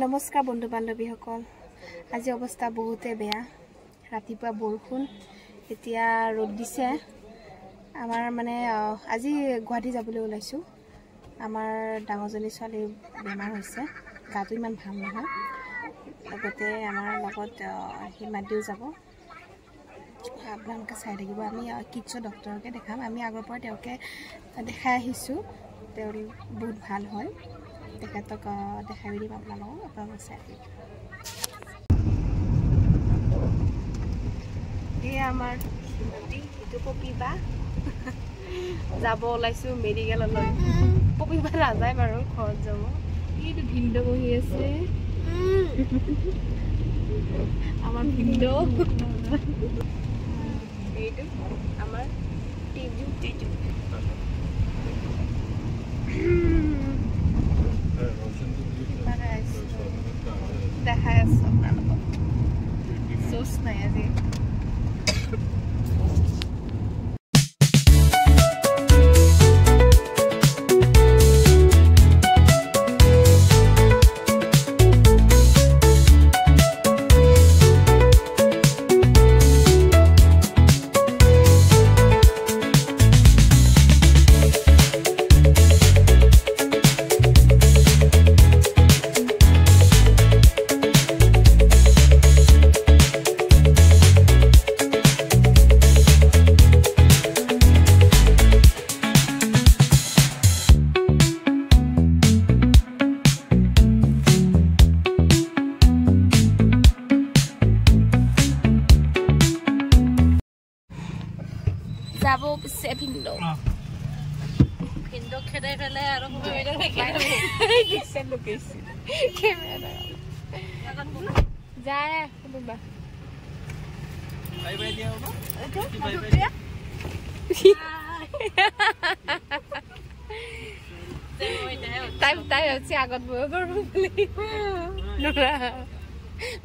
নমস্কাৰ বন্ধু বান্ধৱীসকল, আজি অৱস্থা বহুতে বেয়া। ৰাতিপুৱা বৰষুণ, এতিয়া ৰ'দ দিছে। আমাৰ মানে আজি গুৱাহাটী যাবলৈ ওলাইছোঁ। আমাৰ ডাঙৰজনী ছোৱালীৰ বেমাৰ হৈছে, গাটো ইমান ভাল নহয়। লগতে আমাৰ লগত হিমাদ্ৰীও যাব। আপোনালোকে চাই থাকিব। আমি কিডছৰ ডক্টৰকে দেখাম। আমি আগৰ পৰা তেওঁকে দেখাই আহিছোঁ, তেওঁ বহুত ভাল হয়। তেখেতক দেখাই দিম আপোনালোকক, আপোনালোকে চাই থাকিব। এয়া আমাৰ নদী, এইটো পপিবা। যাব ওলাইছোঁ মেডিকেললৈ। পপিবা নাযায় বাৰু, ঘৰত যাব। এইটো ভিনদেউ বহি আছে, আমাৰ ভিনদেউ। এইটো আমাৰ তেজু, তেজু। দেখাই আছো আপোনালোকক। চুচ নাই আজি। যাব পিছে ভিনদেউ, ভিনদেউ খেদাই পেলাই আৰু যায় কোনোবা। তাই তাই ভাবছে আগত বহিব পারবো বলে।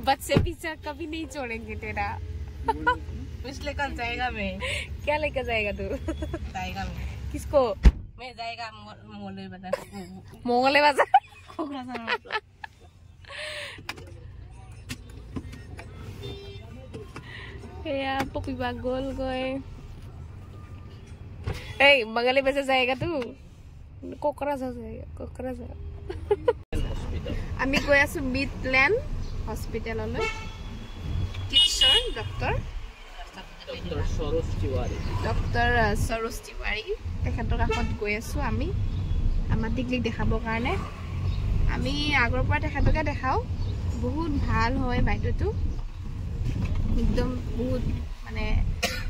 बच्चे पीछा कभी नहीं छोड़ेंगे तेरा। कुछ लेकर जाएगा मैं। क्या लेकर जाएगा तू? जाएगा मैं। किसको? मैं जाएगा मंगले बाजार। मंगले बाजार। या पपीबा गोल गए। ए मंगले बाजार जाएगा तू? कोकराझार जाएगा, कोकराझार। আমি গৈ আছো মিডলেণ্ড হস্পিটেললৈ। কিডছৰ ডক্টৰ ডক্টৰ সৰোজ তিৱাৰী, তেখেতৰ কাষত গৈ আছোঁ আমি, আমাৰ টিকলিক দেখাবৰ কাৰণে। আমি আগৰ পৰা তেখেতকে দেখাওঁ, বহুত ভাল হয় বাইদেউটো, একদম বহুত মানে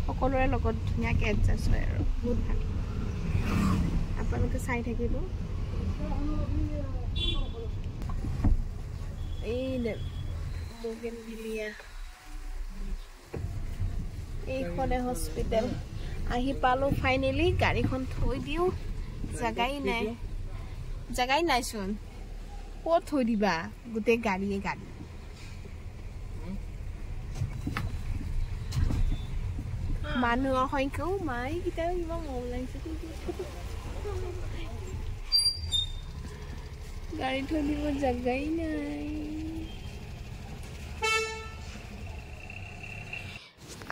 সকলোৰে লগত ধুনীয়াকৈ এডজাষ্ট হয় আৰু বহুত ভাল। আপোনালোকে চাই থাকিব। এই বগেনভিলিয়া, এইখনে হস্পিটেল। আহি পালো ফাইনেলি। গাড়ীখন থৈ দিওঁ, জাগাই নাই, জাগাই নাইচোন। ক'ত থৈ দিবা গোটেই গাড়ীয়ে গাড়ী। মানুহৰ সংখ্যাও মাই কেইটা কিবা মৰম লাগিছে। গাড়ী থৈ দিব জাগাই নাই।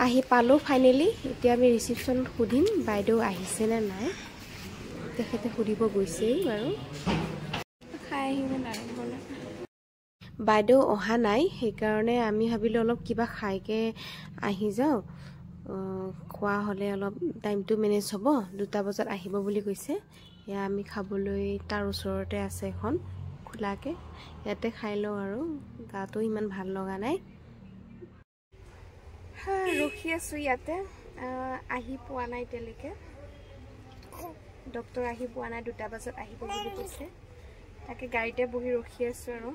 আহি পালোঁ ফাইনেলি। এতিয়া আমি ৰিচিপশ্যনত সুধিম বাইদেউ আহিছেনে নাই। তেখেতে সুধিব গৈছেই বাৰু। খাই আহিব নাৰিকল। বাইদেউ অহা নাই, সেইকাৰণে আমি ভাবিলোঁ অলপ কিবা খাইকে আহি যাওঁ। খোৱা হ'লে অলপ টাইমটো মেনেজ হ'ব। 2টা বজাত আহিব বুলি কৈছে। এয়া আমি খাবলৈ তাৰ ওচৰতে আছে এখন খোলাকৈ, ইয়াতে খাই লওঁ আৰু। গাটো ইমান ভাল লগা নাই। ৰখি আছোঁ ইয়াতে, আহি পোৱা নাই এতিয়ালৈকে। ডক্টৰ আহি পোৱা নাই, 2টা বজাত আহিব বুলি কৈছে। তাকে গাড়ীতে বহি ৰখি আছোঁ আৰু।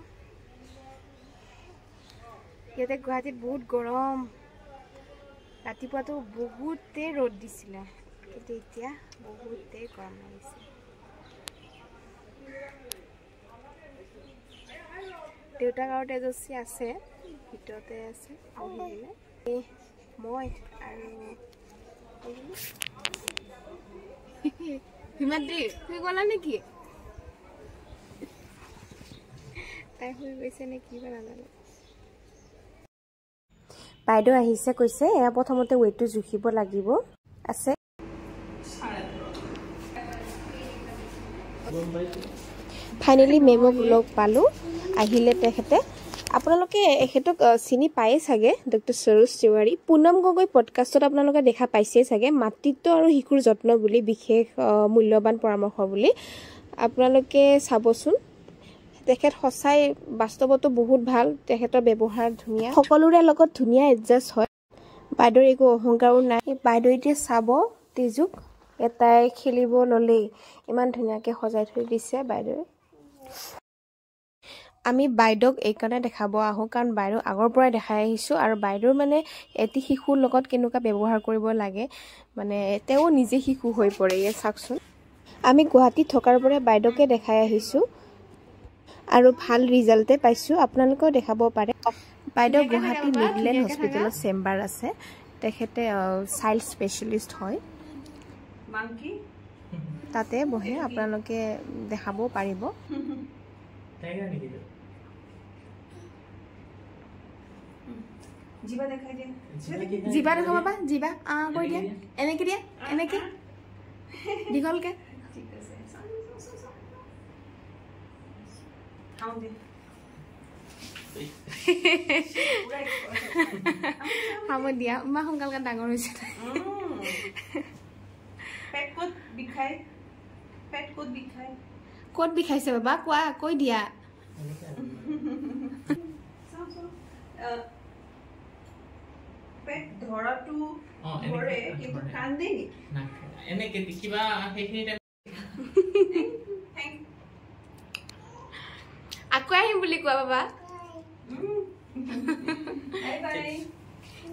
ইয়াতে গুৱাহাটীত বহুত গৰম, ৰাতিপুৱাতো বহুতেই ৰ'দ দিছিলে, কিন্তু এতিয়া বহুতেই গৰম লাগিছে। দেউতাক আৰু তেজস্বী আছে, ভিতৰতে আছে বহি পেলাই। মই আৰু হিমাদ্ৰী, তুমি গ'লা নেকি? তাই শুই গৈছে নে কি বা নাজানো। বাইদেউ আহিছে কৈছে, এয়া প্ৰথমতে ৱেইটটো জুখিব লাগিব আছে। ফাইনেলি মেমক লগ পালোঁ, আহিলে তেখেতে। আপোনালোকে এখেতক চিনি পায়েই চাগে, ডক্টৰ সৰোজ তিৱাৰী। পুনম গগৈ পডকাষ্টত আপোনালোকে দেখা পাইছেই চাগে, মাতৃত্ব আৰু শিশুৰ যত্ন বুলি বিশেষ মূল্যৱান পৰামৰ্শ বুলি। আপোনালোকে চাবচোন, তেখেত সঁচাই বাস্তৱতো বহুত ভাল, তেখেতৰ ব্যৱহাৰ ধুনীয়া, সকলোৰে লগত ধুনীয়া এডজাষ্ট হয়। বাইদেউৰ একো অহংকাৰো নাই। বাইদেউ এতিয়া চাব তেজুক, এটাই খেলিব ল'লেই ইমান ধুনীয়াকৈ সজাই থৈ দিছে বাইদেৱে। আমি বাইদেউক এইকাৰণে দেখাব আহোঁ, কাৰণ বাইদেউ আগৰ পৰাই দেখাই আহিছোঁ। আৰু বাইদেউৰ মানে এটি শিশুৰ লগত কেনেকুৱা ব্যৱহাৰ কৰিব লাগে, মানে তেওঁ নিজে শিশু হৈ পৰে। ইয়াত চাওকচোন, আমি গুৱাহাটীত থকাৰ পৰাই বাইদেউকে দেখাই আহিছোঁ আৰু ভাল ৰিজাল্টে পাইছোঁ। আপোনালোকেও দেখাব পাৰে। বাইদেউ গুৱাহাটী মিডলেণ্ড হস্পিটেলত চেম্বাৰ আছে, তেখেতে চাইল্ড স্পেচিয়েলিষ্ট হয়, তাতে বহে, আপোনালোকে দেখাবও পাৰিব। জিভা দেখাব বা জিভা আ কৰি দিয়া, এনেকে দিয়া, এনেকে দীঘলকে। হ'ব দিয়া, ইমান সোনকালকে ডাঙৰ হৈছে। ক'ত বিষাইছে বাবা কোৱা, কৈ দিয়া। আকৌ আহিম বুলি কোৱা বাবা।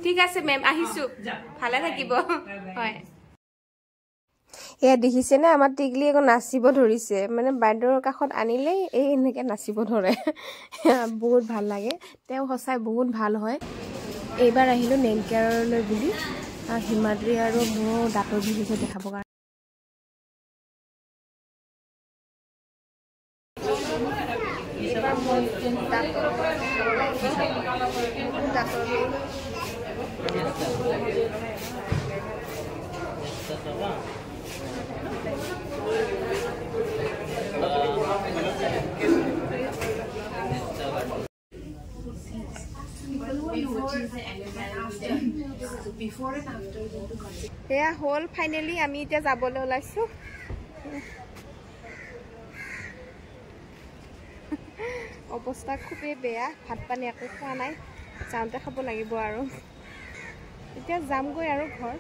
ঠিক আছে মেম, আহিছো, ভালে থাকিব। হয়, এয়া দেখিছেনে আমাৰ টিকলি আকৌ নাচিব ধৰিছে, মানে বাইদেউৰ কাষত আনিলেই এই এনেকৈ নাচিব ধৰে, বহুত ভাল লাগে। তেওঁ সঁচাই বহুত ভাল হয়। এইবাৰ আহিলোঁ নেমকেয়াৰলৈ বুলি, হিমাদ্ৰী আৰু মোৰ দাঁতৰ বিষ হৈছে দেখাব কাৰণে। সেয়া হ'ল ফাইনেলি আমি এতিয়া যাবলৈ ওলাইছো। অৱস্থা খুবেই বেয়া, ভাত পানী একো খোৱা নাই, যাওঁতে খাব লাগিব আৰু। এতিয়া যামগৈ আৰু ঘৰ।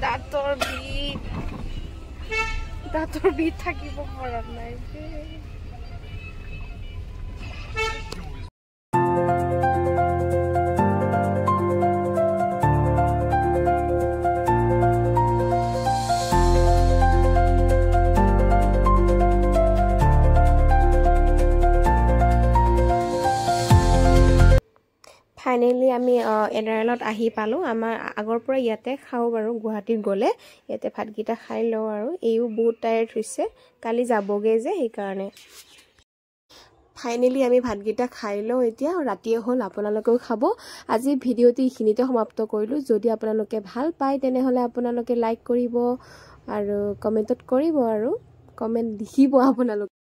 দাঁতৰ বিষ, দাঁতৰ বিষ থাকিব পৰা নাই। ফাইনেলি আমি এনাৰেলত আহি পালোঁ। আমাৰ আগৰ পৰা ইয়াতে খাওঁ বাৰু, গুৱাহাটীত গ'লে ইয়াতে ভাতকেইটা খাই লওঁ আৰু। এইও বহুত টায়াৰ্ড হৈছে, কালি যাবগৈ যে সেইকাৰণে। ফাইনেলি আমি ভাতকেইটা খাই লওঁ এতিয়া, ৰাতিয়ে হ'ল, আপোনালোকেও খাব। আজি ভিডিঅ'টো এইখিনিতে সমাপ্ত কৰিলোঁ। যদি আপোনালোকে ভাল পায় তেনেহ'লে আপোনালোকে লাইক কৰিব আৰু কমেণ্টত কৰিব আৰু কমেণ্ট লিখিব আপোনালোকে।